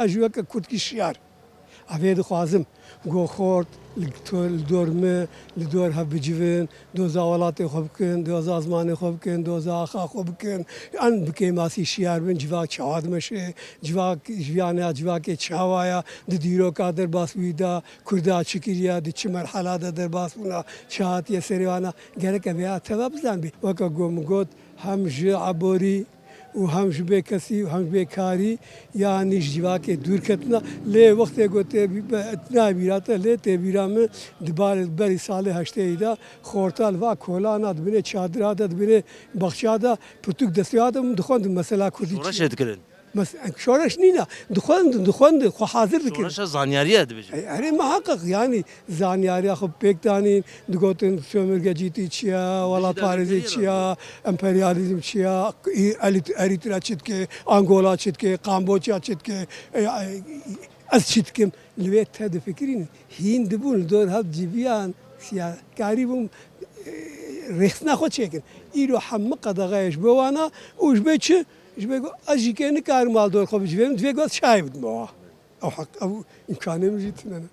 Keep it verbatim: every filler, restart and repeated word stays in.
Ez ji weke kurdkî şiyar. Evê dixwazim. Go xort, li to-, li dor min, li dor hev bicivin, doza welatê xwe bikin, doza zimanê xwe bikin, doza axa xwe bikin. Em bi kêmasî şiyar bin, civak çawa dimeşe, civak, jiyana civakê çawa ya, di dîroka derbas wî de, Kurda çi kiriya, di çi merhala de derbas bûna, çi hatiye serê wana. Gerek ev ya teva bizanbî. Weke go min got, hem ji eborî û hem ji bêkesî û hem ji bêkarî, yanî ji civakê dûr ketina. Lê wextê ku tê bî-, be-, nayê bîra te, lê tê bîra min di bar-, berî salê heştêyî de xorta li va kolana, di binê çadira de, di binê baxça de pirtûk destê de min dixwendin mesela kurdî çi ye. Şoreşê dikirin. Mes-, şoreş nîne. Dixwendin, dixwendin, xwe hazir dikirin. Şoreşa zanyariye dibêjin. E, erê, muhakkak, yanî zanyariya xwe pêk danîn, digotin sömürgecîtî çi ye, welatparêzî çi ye, emperyalîzm çi ye, Elit-, Erître çi dike, Angola çi dike, Kamboçya çi dike, e, e, ez çi dikim? Li wê te difikirîn, hîn dibûn, li dor hev civiyan, siyakarî bûn, e, rêxistina xwe çêkin. Îro hemû qedexeyê ji bo wana û ji bo çi? Ji bo ku ez jî kê nikarim mal dor xwe bicivêrim, divê ku ez çayê bidime wa. Ew heq, ew îmkanê min jî tune ne.